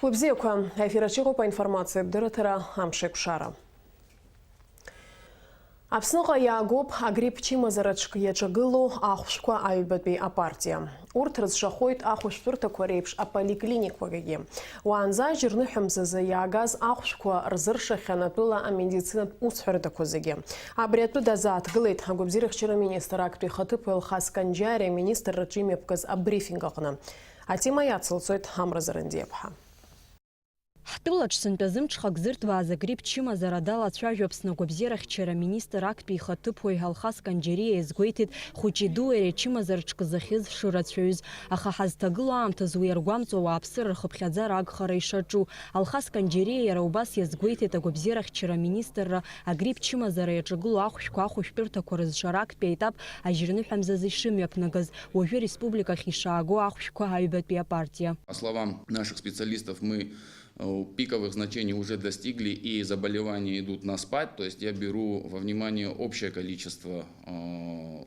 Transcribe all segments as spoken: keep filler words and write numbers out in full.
Уи бзиақәа, аефир аҿы иҟоуп аинформациатә дырраҭара «Амшеикәшара». Аԥсныҟа иаагоуп агрипп чымазараҿ иаҿагылоу ахәшәқәа аҩбатәи апартиа. Урҭ рыцәшахоит ахәышәтәырҭақәа реиԥш аполиклиникақәагьы. Уаанӡа ажьырныҳәа мзазы иаагаз ахәшәқәа рзыршахьан атәыла амедицинатә усҳәарҭақәа зегьы. Абри атәы дазааҭгылеит агәабзиарахьчара министр актәи ихаҭыԥуаҩ Алхас Канџьариа аминистрраҿы имҩаԥгаз абрифинг аҟны. Атема иацылҵоит Амра Зарандиаԥҳа. Ҳтәылаҿ сынтәа зымҽхак зырҭбааз агрипп чымазара далацәажәо Аԥсны агәабзиарахьчара аминистр актәи ихаҭыԥуаҩ Алхас Канџьариа иазгәеиҭеит, хәыҷи-дуи ари ачымазара ҿкы зыхьыз шырацәаҩыз, аха ҳазҭагылоу аамҭазы уи иаргәамҵуа ауааԥсыра рхыԥхьаӡара агхара ишаҿу. Алхас Канџьариа иара убас иазгәеиҭеит агәабзиарахьчара аминистрра агрипп чымазара иаҿагылоу ахәшәқәа ахәышәтәырҭақәа рызшара актәи аетап ажьырныҳәа мзазы ишымҩаԥнагаз, уажәы республикахь ишааго ахәшәқәа аҩбатәи апартиа. По словам наших специалистов, мы, э, пиковых значений уже достигли, и заболевания идут на спад. То есть я беру во внимание общее количество, э,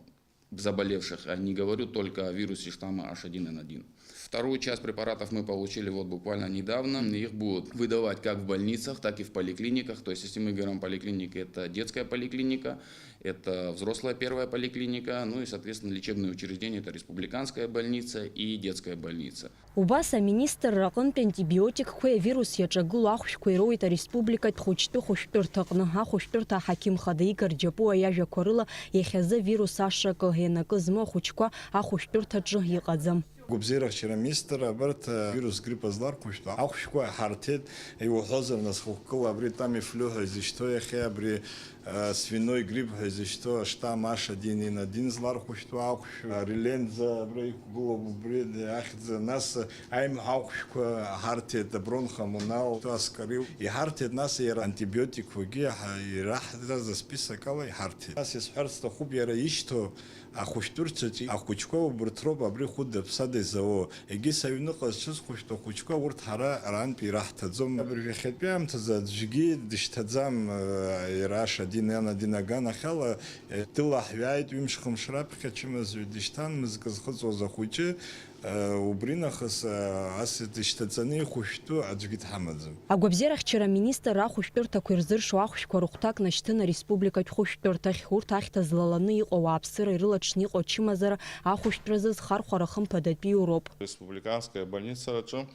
заболевших, а не говорю только о вирусе штамма H один N один. Вторую часть препаратов мы получили вот буквально недавно. Их будут выдавать как в больницах, так и в поликлиниках. То есть, если мы говорим поликлиника, это детская поликлиника, это взрослая первая поликлиника, ну и, соответственно, лечебные учреждения, это республиканская больница и детская больница. Убас аминистрра аҟынтәи антибиотикқәеи авирус иаҿагылоу ахәшәқәеи роуеит ареспубликатә хәыҷтәы хәышәтәырҭаҟны. Ахәышәтәырҭа аҳақьым хада Игор Џьапуа иажәақәа рыла, иахьазы авирус ашакы ианакы змоу ахәыҷқәа ахәышәтәырҭаҿы иҟаӡам. Гәабзиарахьчара аминистр абарҭ, э, вирус грипп злархәышәтәу ахәшәқәа ҳарҭеит, иуҳәозар, нас хықәкыла абри Тамифлю ҳәа изышьҭоу иахьа абри, э, свиной грипп ҳәа изышьҭоу аштамм H один N один злархәышәтәу ахәшә, э, Реленза абра иқәгылоуп, убри ахьӡ, нас аимҳәа ахәшәқәа ҳарҭеит, абронхомонал, аскорил иҳарҭеит, нас иара антибиотикқәагьы ҳа-, ираҳҭаз асписок ала иҳарҭеит. Нас исҳәарц сҭахуп, иара ишьҭоу ахәышәтәырҭаҿы ахәыҷқәа убырҭ роуп абри хәыда-ԥсада изауо. Егьыс аҩныҟа зҽызхәышәтәу ахәыҷқәа урҭ ҳара арантәи ираҳҭаӡом. Абыржәы иахьатәи аамҭазы аӡәгьы дышьҭаӡам, э, иара H один N один аганахьала, э, дылаҳҩааит ҩымш-хымш раԥхьа ачымазаҩ дышьҭан, мызкы зхыҵуаз ахәыҷы, э, убринахыс, э, ас дышьҭаҵаны ихәышәтәу аӡәгьы дҳамаӡам. Агәабзиарахьчара аминистр ахәышәтәырҭақәа ирзыршо ахәшәқәа рыхәҭак нашьҭын ареспубликатә хәышәтәырҭахь. Урҭ ахьҭа злаланы иҟоу ауааԥсыра ирылаҽны иҟоу ачымазара ахәышәтәразы зхархәара хымԥадатәиу роуп. Республиканская больницараҿы,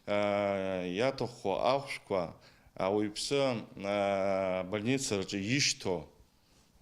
э, иаҭаху ахәшәқәа ауаҩԥсы, э, больницараҿы ишьҭоу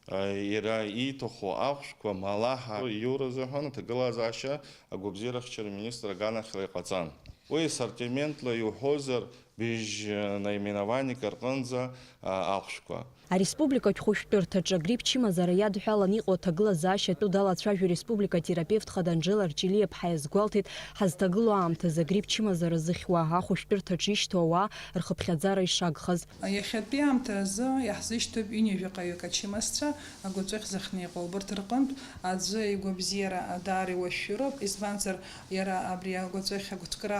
Иара ииҭаху ахәшәқәа малаҳа иуразы ҳәа аҭагылазаашьа агәабзиарахьчара министр аганахьала иҟаҵан. Уи ассортиментла иуҳәозар, быжь наименованиак рҟынӡа, а, ахәшәқәа. Ареспубликатә хәышәтәырҭаҿы агрипп чымазара иадҳәалан иҟоу аҭагылазаашьа атәы далацәажәо ареспублика атерапевт хада Анжела Арчелиаԥҳа иазгәалҭеит, ҳазҭагылоу аамҭазы агрипп чымазара зыхьуа ахәышәтәырҭаҿы ишьҭоу ауаа рхыԥхьаӡара ишагхаз. Иахьатәи аамҭа азы иаҳзышьҭоуп ҩынҩажәаҟаҩык ачымазцәа агәаҵәахь зыхнеиҟьо. Убарҭ рҟынтә аӡәы игәабзиара даара иуашәшәыроуп, избанзар, иара абри агәаҵәахь агәыҭкра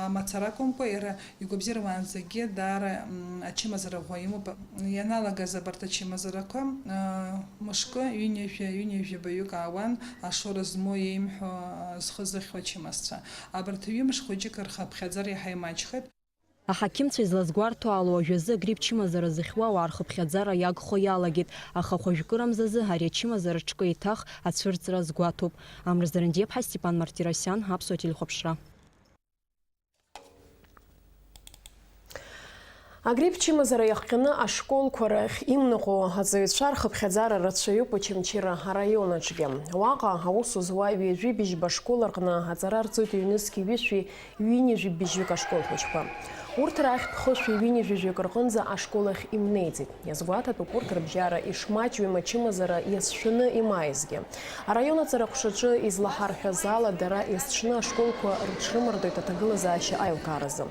амацара акәымкәа, иара игәабзиара уаанӡагьы даара, м, ачымазара ӷәӷәа имоуп. Ианалагаз абарҭ ачымазарақәа, а, мышкы ҩынҩажәа, ҩынҩажәаҩык аауан, ашоура змоу еимҳәо, а, зхы зыхьуа ачымазцәа. Абарҭ ҩымш хәыҷык рхыԥхьаӡара иаҳа имаҷхеит. Аҳақьымцәа излазгәарҭо ала, уажәазы агрипп чымазара зыхьуа ауаа рхыԥхьаӡара иагхо иалагеит, аха хәажәкырамзазы ари ачымазара ҿкы еиҭах ацәырҵра азгәаҭоуп. Амра Зарандиаԥҳа, Степан Мартиросиан, Аԥсуа телехәаԥшра. Агрипп чымазара иахҟьаны ашколқәа рахь имныҟәо аҵаҩцәа рхыԥхьаӡара рацәаҩуп Очамчыра араион аҿгьы. Уаҟа аус зуа ҩажәи быжьба школ рҟны аҵара рҵоит ҩнызқь ҩышәи ҩынҩажәи быжьҩык ашкол хәыҷқәа. Урҭ рахьтә хышәи ҩынҩажәи жәаҩык рҟынӡа ашкол ахь имнеиӡеит. Иазгәаҭатәуп урҭ рыбжьара ишмаҷҩым ачымазара иацәшәаны имааизгьы. Араион аҵара аҟәшаҿы излаҳарҳәаз ала, дара есҽны ашколқәа рыҽрымардоит аҭагылазаашьа аилкааразы.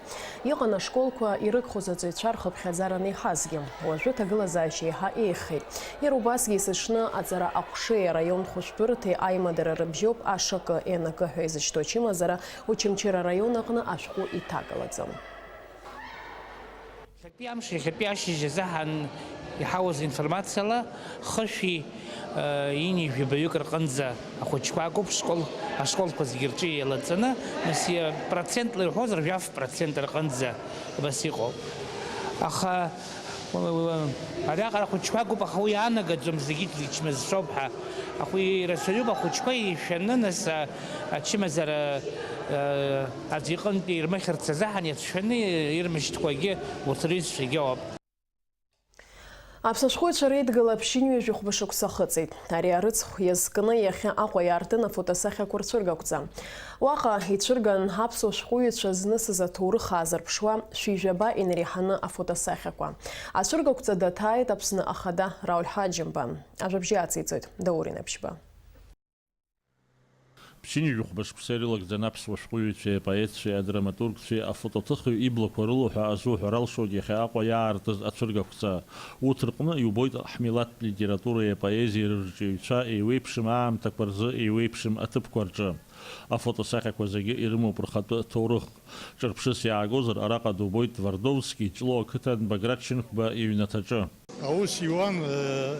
Иҟан ашколқәа ирыгхоз аҵаҩцәа рхыԥхьаӡара анеиҳазгьы. Уажәы аҭагылазаашьа еиҳа еиӷьхеит. Иара убасгьы есыҽны аҵара аҟәшеи араион хәышәтәырҭеи аимадара рыбжьоуп ашакы, енакы ҳәа изышьҭоу ачымазара Очамчыра араион аҟны ашәҟәы иҭагалаӡом. Иахьатәи амш, иахьатәи ашьыжь азыҳәан иҳауаз информациала, хышәи, э, ҩынҩажәи жәабаҩык рҟынӡа ахәыҷқәа акәуп, школ, ашколқәа зегьы рҿы еилаҵаны, нас, э, процентла ирҳәозар, жәаф процент рҟынӡа абас иҟоуп. Аха, э, ариаҟара ахәыҷқәа акәуп, аха уи аанагаӡом, зегьы ичмазцәоуп ҳәа. Аха уи ирацәаҩуп ахәыҷқәа ишәаны, нас, а, ачымазара, э, аӡә иҟынтәи ирмыхьырц азыҳәан иацәшәаны ирмышьҭқәагьы урҭ рҩызцәагьы ауп. Аԥсны ашәҟәыҩҩцәа реидгыла ԥшьынҩажәи хәба шықәса ахыҵит. Ари арыцхә иазкны иахьа Аҟәа иаартын афотосахьақәа рцәыргақәҵа. Уаҟа ицәырган аԥсуа шәҟәыҩҩцәа знысыз аҭоурых аазырԥшуа шәи жәаба инареиҳаны афотосахьақәа. Ацәыргақәҵа даҭааит Аԥсны Ахада Рауль Ҳаџьымба. Ажәабжьы ациҵоит Даур Инаԥшьба. Ԥшьынҩажәи хәба шықәса ирылагӡан аԥсуа шәҟәыҩҩцәеи апоетцәеи адраматургцәеи афотоҭыхҩы иблақәа рылоу ҳәа азуҳәар алшоит иахьа Аҟәа иаартыз ацәыргақәҵа. Урҭ рҟны иубоит ҳмилаҭтә литературеи апоезиеи рырҿиаҩцәа еиуеиԥшым аамҭақәа рзы еиуеиԥшым аҭыԥқәа рҿы. Афотосахьақәа зегьы ирымоуп рхатәы ҭоурых. Ҿырԥшыс иаагозар, араҟа дубоит Твардовски, Ҷлоу ақыҭан Баграт Шьынқәба иҩнаҭаҿы. Аус иуан, э,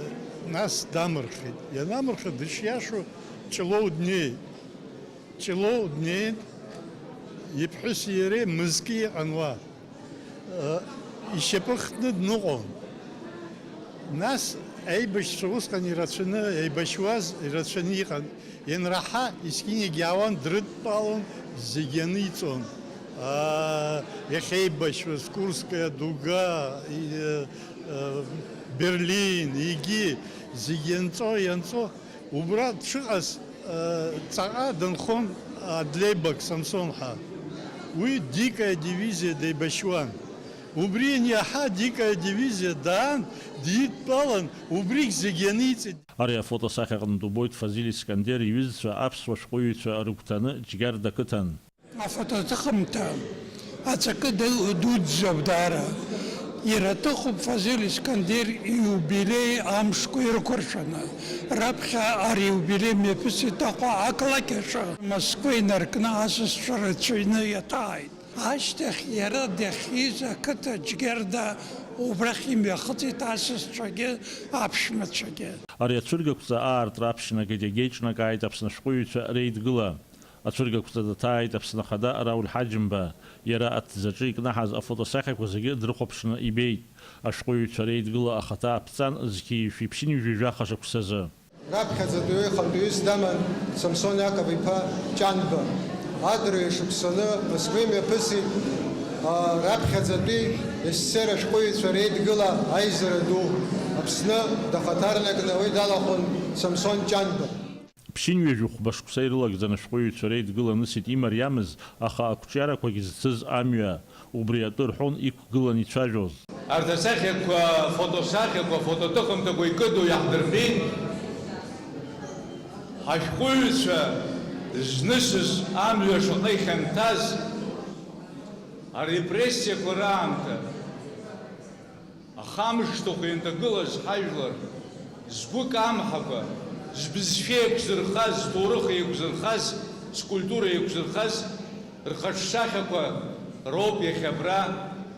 нас дамырхит. Ианамырха, дышиашоу Ҷлоу днеит. Ҷлоу днеит, иԥҳәыси иареи мызкы иҟан уа. Э, ишьапы хтны дныҟәон. Нас аибашьцәа усҟан ирацәаны, еибашьуаз ирацәаны иҟан. Ианраҳа, есқьынагь иаауан, дрыдтәалон, зегь аниҵон. Аа, иахьеибашьуаз, Курская дуга, и, э, Берлин, егьи зегь ианҵо, ианҵо, убра дшыҟаз, э, ҵаҟа дынхон Адлеибак Самсон ҳәа. Уи Дикая дивизиа деибашьуан. Убри ианиаҳа, Дикая дивизиа даан, дидтәалан, убригь зегь ианиҵеит. Ари афотосахьаҟны дубоит Фазиль Искандер иҩызцәа аԥсуа шәҟәыҩҩцәа рыгәҭаны Џьгьарда қыҭан. Афотоҭыхымҭа аҵакы ду-, дуӡӡоуп даара. Иара дыҟоуп Фазиль Искандер ииубилеи амшқәа ирықәыршәаны. Раԥхьа ари ииубилеи мҩаԥысит Аҟәа ақалақь аҿы. Москва инаркны асасцәа рацәаҩны иаҭааит. Ашьҭахь иара дахьиз ақыҭа Џьгьарда убрахь имҩахыҵит асасцәагьы аԥшәмацәагьы. Ари ацәыргақәҵа аартра аԥшьнагагьы еиҿнакааит Аԥсны ашәҟәыҩҩцәа реидгыла. Ацәыргақәҵа даҭааит Аԥсны Ахада Рауль Ҳаџьымба. Иара аҭӡаҿы икнаҳаз афотосахьақәа зегьы дрыхәаԥшны ибеит. Ашәҟәыҩҩцәа реидгыла ахаҭа аԥҵан зқьи жәшәи ԥшьынҩажәи жәаха шықәсазы. Раԥхьаӡатәи уи хантәаҩыс даман Самсон Иаков-иԥа Ҷанба. Адырҩашықәсаны Москва имҩаԥысит, а, раԥхьаӡатәи СССР ашәҟәыҩҩцәа реидгыла аизара ду Аԥсны дахаҭарнакны уи далахәын Самсон Ҷанба. Ԥшьынҩажәи хәба шықәса ирылагӡаны ашәҟәыҩҩцәа реидгыла анысит имариамыз, аха ақәҿиарақәагьы зцыз амҩа. Убри атәы рҳәон иқәгылан ицәажәоз. Арҭ асахьақәа, фотосахьақәа, фотоҭыхымҭақәа икыду иаҳдырбеит ҳашәҟәыҩҩцәа знысыз амҩа шаҟа ихьанҭаз, арепрессиақәа раамҭа, ахамышҭыхә ианҭагылаз ҳажәлар, згәы камҳакәа, збызшәа еиқәзырхаз, зҭоурых еиқәзырхаз, скультура еиқәзырхаз, рхаҿсахьақәа роуп иахьа абра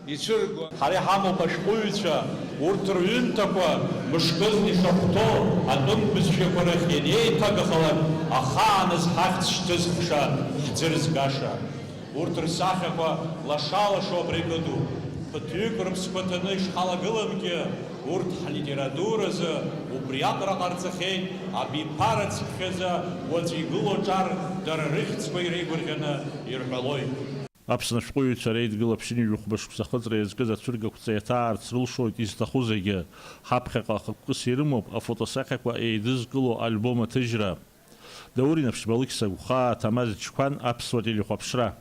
ицәырго. Ҳара иҳамоуп ашәҟәыҩҩцәа, урҭ рҩымҭақәа мышкызны ишахәҭоу, атәым бызшәақәа рахь ианеиҭагахалак, ахааназ ҳахьӡ шьҭызхша, ҳӡырзгаша. Урҭ рсахьақәа лаша-лашо абра икыду. Ԥыҭҩык рыԥсқәа ҭаны ишҳалагыламгьы, урҭ ҳлитературазы убри аҟара ҟарҵахьеит, абиԥара цыԥхьаӡа уаҵәы игылоу ҿар дара рыхьӡқәа иреигәырӷьаны ирҳәалоит. Аԥсны ашәҟәыҩҩцәа реидгыла ԥшьынҩажәи хәба шықәса ахыҵра иазкыз ацәыргақәҵа иаҭаарц рылшоит изҭаху зегьы. Ҳаԥхьаҟа ахықәкыс ирымоуп афотосахьақәа еидызкыло альбом аҭыжьра. Даур Инаԥшьба, Алықьса Гәхаа, Ҭамаз Чқәан, Аԥсуа телехәаԥшра.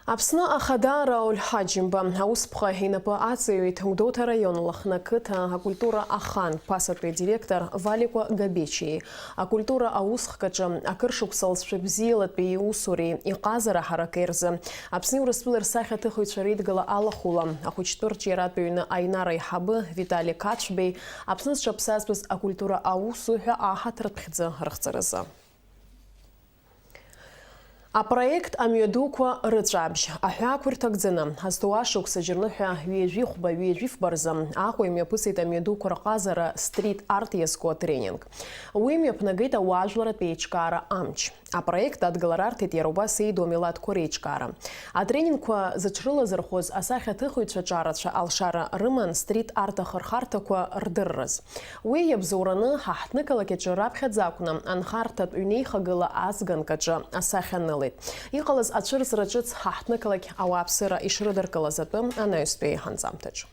Аԥсны Ахада Рауль Ҳаџьымба аусԥҟа инапы аҵаҩит Гәдоуҭа араион Лыхны ақыҭа акультура ахан ԥасатәи адиректор Валикәа Габечиеи. Акультура аусхк аҿы акыр шықәса лҵшәа бзиалатәи иусуреи иҟазара ҳаракеи рзы Аԥсни Урыстәылеи рсахьаҭыхыҩцәа реидгыла алахәыла ахәыҷтәы рҿиаратә ҩны аинара аиҳабы Витали Қацәбеи, Аԥсны зҽаԥсазтәыз акультура аусзуҩ ҳәа аҳаҭыртә хьӡы рыхҵаразы. Апроект амҩадуқәа рыҵәаабжь аҳәаақәа ирҭагӡаны, ҳазҭоу ашықәс аџьарныҳәа ҩажәи хәба, ҩажәи фба рзы Аҟәа имҩаԥысит амҩадуқәа рҟазара стрит-арт иазку атренинг. Уи мҩаԥнагеит ауаажәларратә еиҿкаара амч. Апроект адгылара арҭеит иара убас еидоу амилаҭқәа реиҿкаара. Атренингқәа зыҽрылазырхәыз асахьаҭыхыҩцәа ҿарацәа алшара рыман стрит-арт ахырхарҭақәа рдырраз. Уи иабзоураны, ҳа ҳҭнықалақь аҿы раԥхьаӡа акәны анхарҭатә ҩнеихагыла азганк аҿы асахьа анылеит. Иҟалаз ацәырҵра ҿыц ҳа ҳҭнықалақь ауааԥсыра ишрыдыркылаз атәы анаҩстәи аиҳанҵамҭаҿы.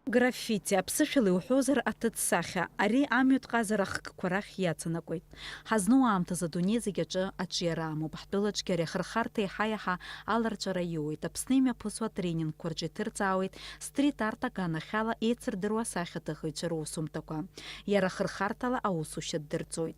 Граффити, аԥсышәала иуҳәозар, аҭыӡсахьа, ари амҩатә ҟазара хкқәа рахь иаҵанакуеит. Ҳазну аамҭазы адунеи зегь аҿы аҿиара амоуп. Ҳтәылаҿгьы ари ахырхарҭа еиҳа-еиҳа аларҵәара иоуеит. Аԥсны имҩаԥысуа атренингқәа рҿы иҭырҵаауеит стрит-арт аганахьала еицырдыруа асахьаҭыхыҩцәа русумҭақәа. Иара ахырхарҭала аусушьа ддырҵоит.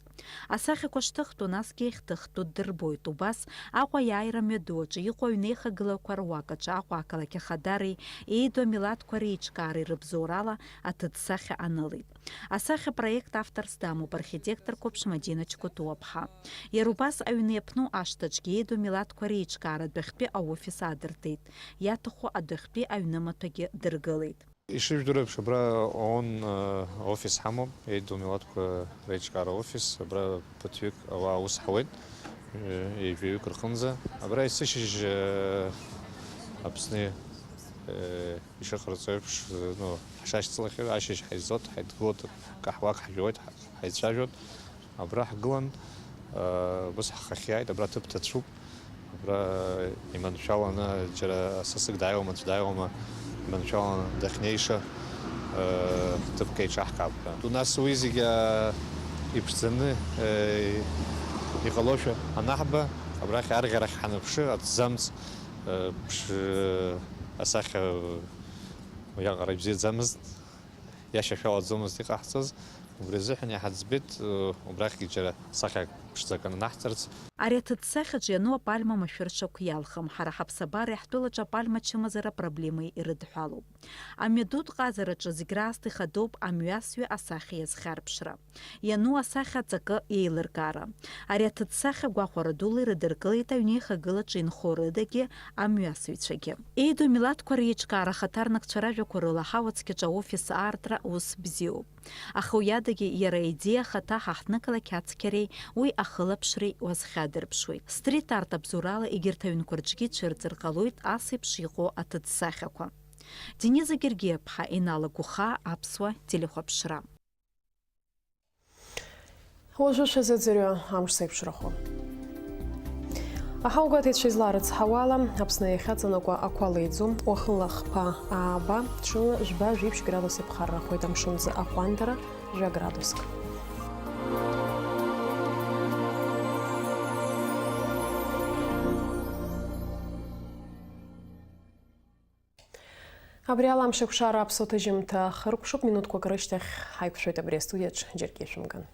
Асахьақәа шҭыхтәу, насгьы иахьҭыхтәу ддырбоит. Убас Аҟәа аиааира мҩаду аҿы иҟоу аҩнеихагылақәа руак аҿы Аҟәа ақалақь ахадареи еидоу амилаҭқәа реиҿкаареи рыбзоурала аҭыӡсахьа анылеит. Асахьа апроект авторс дамоуп архитектор қәыԥш Мадина Чкутуаԥҳа. Иара убас аҩны иаԥну ашҭаҿгьы еидоу амилаҭқәа реиҿкаара адәахьтәи аофис аадыртит, иаҭаху адәахьтәи аҩнымаҭәагьы дыргылеит. Ишыжәдыруеиԥш, абра ООН, э, офис ҳамоуп, еидоу амилаҭқәа реиҿкаара офис, абра ԥыҭҩык ауаа аус ҳауеит, э, ҩажәаҩык рҟынӡа. Абра есышьыжь, э, Аԥсны, э, ишыҟарҵо еиԥш, э, ну, ҳшашьцылахьоу, ашьыжь ҳаизот, ҳаидгылоит, каҳуак ҳжәуеит, ҳа-, ҳаицәажәоит. Абра ҳгылан, э, ус ҳхахьиааит, абра ҭыԥ ҭацәуп. Абра иманшәаланы џьара сасык дааиуама, аӡә дааиуама, иманшәаланы дахьнеиша, э, ҭыԥк еиҿаҳкаап ҳәа. Нас уи зегьы, э, иԥшӡаны, э, иҟалошәа анаҳба, абрахь арӷьарахь ҳаныԥшы, аҭӡамц, э, ԥш-, асахьа уиаҟара ибзиаӡамызт. Иашьашәалаӡомызт иҟаҳҵаз, убри азыҳәан иҳаӡбеит, э, убрахьгьы џьара сахьак ԥшӡак ананаҳҵарц. Ари аҭыӡсахьаҿ иану апальма машәыршақә иалхым, ҳара ҳаԥсабареи ҳтәылаҿы апальма ачымазара апроблемеи ирыдҳәалоуп. Амҩадутә ҟазараҿы зегь раасҭа ихадоуп амҩасҩы асахьа иазхьарԥшра. Иану асахьа аҵакы еилыркаара. Ари аҭыӡсахьа гәахәара дула ирыдыркылеит аҩнеихагылаҿы инхо рыдагьы, амҩасыҩцәагьы. Еидоу милаҭқәа реиҿкаара ахаҭарнакцәа ражәақәа рыла, ҳауацқьаҿы аофис аартра ус бзиоуп. Аха уи адагьы иара аидеиа ахаҭа ҳаҳҭнықалақь ацқьареи уи ахылаԥшреи уазхьадырԥшуеит. Стрит-арт абзоурала егьырҭ аҩнқәа рҿгьы ицәырҵыр ҟалоит ас еиԥш иҟоу аҭыӡсахьақәа. Дениза Гергиаԥҳа, Инал Агәхаа, Аԥсуа телехәаԥшра. Уажәы шәазыӡырҩы амш зеиԥшрахо. Аҳаугәаҭаҩцәа изларыцҳауала, Аԥсны иахьаҵанакуа ақәа леиӡом, уахынла хԥа ааба, ҽынла жәба-жәиԥшь градус иаԥхаррахоит, амшынӡы аҟәандара жәа градуск. Абри ала Амшеикәшара аԥсуа ҭыжьымҭа хыркәшоуп, минуҭқәак рышьҭахь ҳаиқәшәоит абри астудиаҿ, џьаргьы ишәымган.